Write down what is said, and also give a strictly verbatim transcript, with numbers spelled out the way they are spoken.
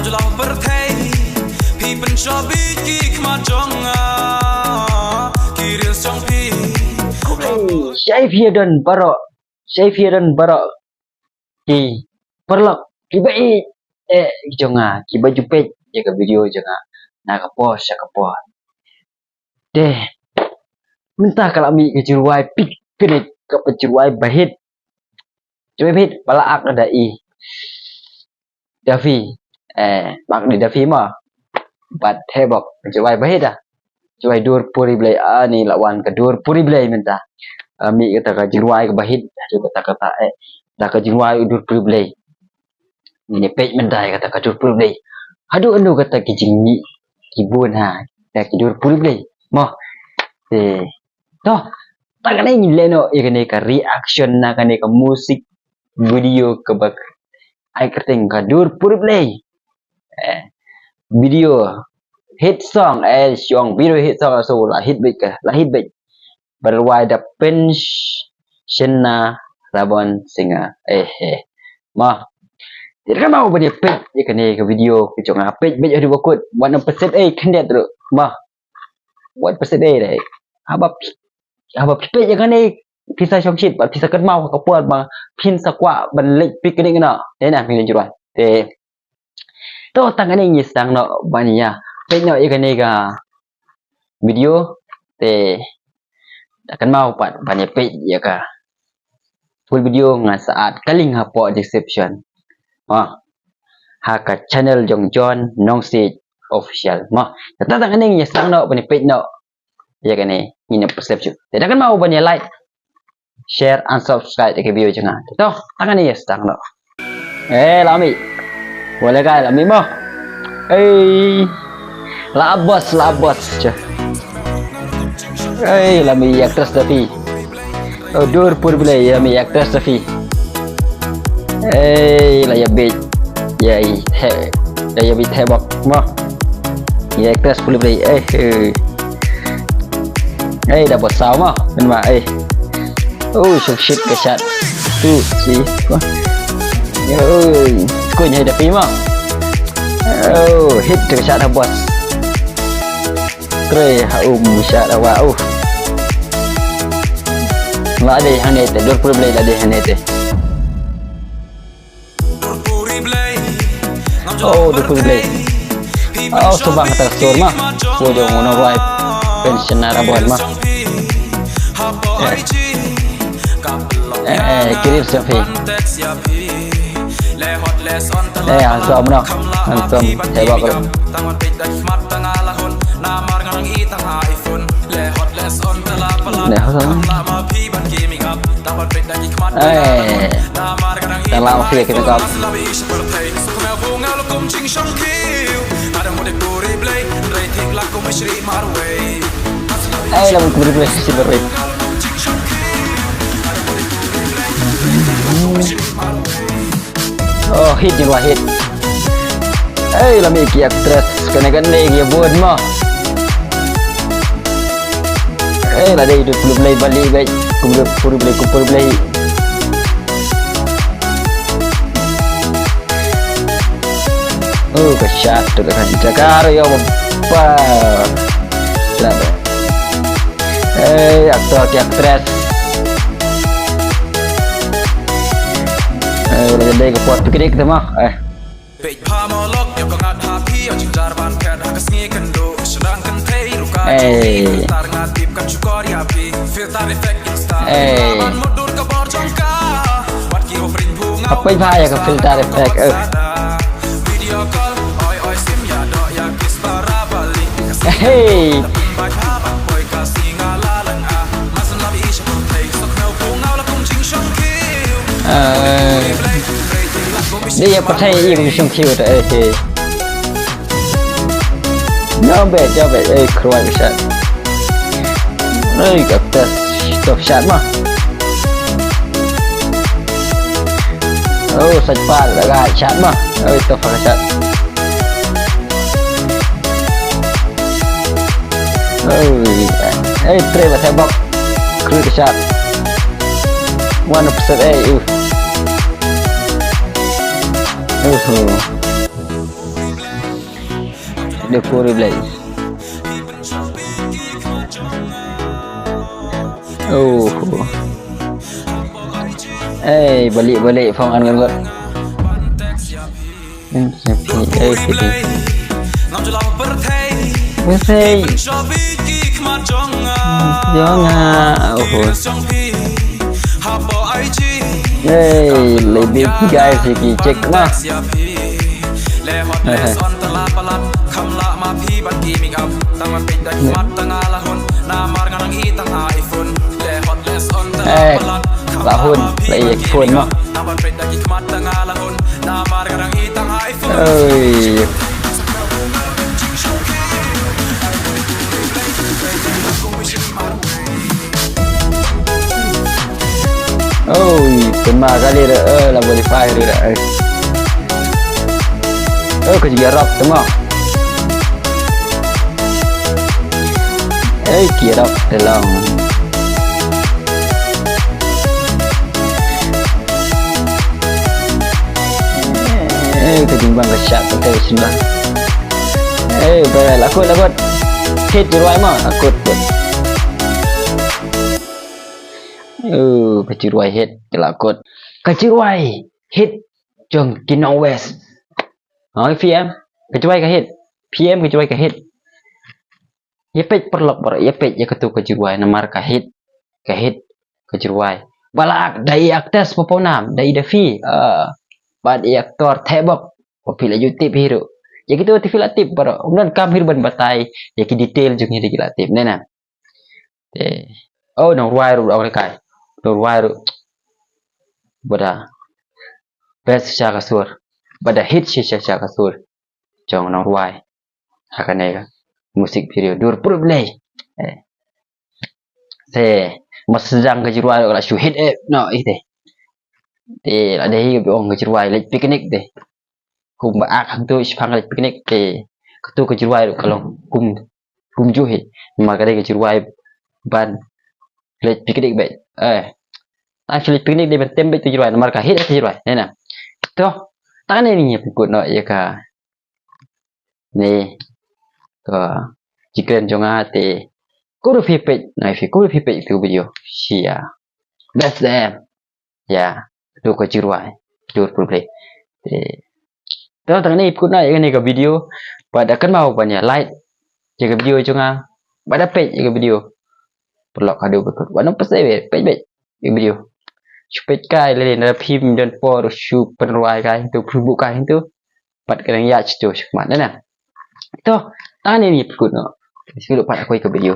Jylla pyrthei, phi pynshoi beit ki khmat jong nga, ki reels jong phi. Shai phi don baroh, shai phi don baroh ki paralok kiba ïeit, eh, jong nga, kiba ju peit ïa ka video jong nga na ka por sha ka por. Te mynta ka la mih ka jingrwai picnic, ka jingrwai ba hit. Jingrwai ba hit ba la ak da i Daffy. Eh, ba ak da i Daffy ma. Bad Heh Bok, ka jingrwai ba hit ah. Jingrwai Dur Puri Blei, ani la wan ka Dur Puri Blei mynta. Ah, mih kata ka jingrwai kaba hit, haduh kata kata, eh, da ka jingrwai u Dur Puri Blei. Ngin ïa peit mynta ïa kata ka Dur Puri Blei. Haduh ynda kata ki jingmih ki bun ha, da ki Dur Puri Blei. Mo. Te. To. Tang kane ngin leh noh ïa kane ka reaction na kane ka music video kaba ai kyrteng ka Dur Puri Blei. Eh, video hit song, eh, song video hit song, so la hit beit ka, la hit beit. Ba la rwai da Pynsh-, Shenna Rabon Singer. Eh, eh. Ma. Te kynmaw ban ïa peit ïa kane ka video ka jong nga, peit beit haduh ba kut. Wat nym pynsit ei khyndiat ruh. Ma. Wat pynsit ei dei. Haba phi, haba phi peit ïa kane phi sa shongshit bad phi sa kynmaw ha ka por ba phin sa kwah ban leit picnic noh. Te na phin leit jingrwai. Te to tang kane ngin ïa sdang noh ban ïa peit noh ïa kane ka video. Te da kynmaw pat ban ïa peit ïa ka full video, ngan sa add ka link hapoh description. Ha. Ha ka channel jong John Nongsiej Official. Mo. Te tang kane ngin ïa sdang noh ban ïa peit noh ïa kane, ngin ïa peit shuh. Te da kynmaw ban ïa like, share and subscribe ïa ka video jong nga. To, tang kane ïa sdang noh. Eh, la mih. Wat lehkai, la mih mo. Eh. La bos, la bos. Cha. Eh, la mih ïa actress Daffy. Oh, Dur Puri Blei, la mih ïa actress Daffy. Eh, la ïa beit. Ïa i Heh, la ïa beit Heh Bok mo. Ïa actress Puri Blei. Eh, eh. Eh, da bos saw mo. Mynta eh. Oh, shongshit ka shad. Tu si. Oi, kuñ hai Daffy mo. Oh, hit ka shad ha bos. Trei ha um shad ha wa. Oh. La dei hangne te, Dur Puri Blei la dei hangne te. Oh, Dur Puri Blei. Oh, suba kata ka sur mo. Sur jong u nongrwai Pynsh Shenna Rabon mo. Eh, eh, kirim siap hi. Eh, handsome no. Handsome, hebat bro. Ne, handsome. Eh, dalam office kita kau. Eh, lawan ku beri silver ring. Oh, hit ni wahid. Eh, lami ki actress kane kane ki bun mo. Eh, la dei dua puluh belai balik baik. Ku puluh belai, ku puluh belai. Oh, ka shot tu kan jaga ro yo bapa. Lah. Eh, actor ki actress. Eh, udah jadi ke pot tu kiri kita mah. Eh. Eh. Eh. Apa yang bahaya ke filter effect? Eh. Hey. Eh. Dia ya percaya ia kum shong kiu ta eh. Nyobe, nyobe, eh, keluar ke shot. Eh, kata top shot mah. Oh, sat pat, laga shot mah. Oh, top shot. Oh, eh, try ba tembak. Kru ke shot. One of set, eh, uh. Uh, uh. Te puri blai. Oh. Ei, balik balik phong an ngan got. Ei, kiti. Wesei. Jonga. Oh. Ei, lebih guys, iki check ma. Eh, la hun, la ïa ki phone mo. Oi. Oi, tema kali dah, eh, la boleh fire dah, eh. Oh, ka jingïarap, tengok. Eh, ki ïarap, tolong. Eh, ka jingbang ka shot, ka shot. Eh, ba, la kut, la kut. Hit, Jyrwai mo, la kut, kut. Eh, ka Jyrwai hit, la kut. Ka Jyrwai hit, jong ki Nongwest. Oi, P M, ka Jyrwai ka hit. P M, ka Jyrwai ka hit. Ïa peit paralok baroh, ïa peit ïa katu ka Jyrwai namar ka hit, ka hit ka Jyrwai. Ba la ak, da i actress paw nam, da i da phi, ah, bad i actor theh bok, ba phi la ju tip hi ruh. Ïa kitu te phi la tip baroh, ym don kam hi ruh ban batai ïa ki detail jong ngi, da ki la tip ne na. Te, oh, Nongrwai ruh ong re kai. Nongrwai ruh. Ba da best shisha ka sur. Ba da hit shisha, shisha ka sur jong Nongrwai ha kane ka music video Dur Pyrblei. Eh. Te, ma sdang ka Jyrwai ruh ka la shu hit, eh, no, ite. Te, la dei hi ong ka Jyrwai leit picnic te. Kumba ak hangtu, shaphang leit picnic te. Katu ka Jyrwai ruh ka long kum, kumjuh hi. Namar ka dei ka Jyrwai ban leit picnic beit. Eh. Tang shu leit picnic dei ban tem beit ka Jyrwai namar ka hit ka Jyrwai. Ne na. To, tang ne ngi pynkut noh ïa ka, ne, ka jingkren jong nga te. Kumno phi peit, na phi, kumno phi peit tu video. Shia. Best em. Ïa, tu ka Jyrwai, Dur Pyrblei. Te, to tang ne pynkut noh ïa kane ka video. Bad da kynmaw ban ïa like ïa ka video jong nga. Bad da peit ïa ka video. Paralok haduh ba kut. Wat nym pynshai, peit, peit ïa ka video. Shu peit kai lei lei, lada phim don por shu pynrwai kai hangtu, pynbuh kai hangtu. Bad ka nang ïa shu shu mat ne na. To, tang ne ngi pynkut noh. Sngewbha pat ïa ka video.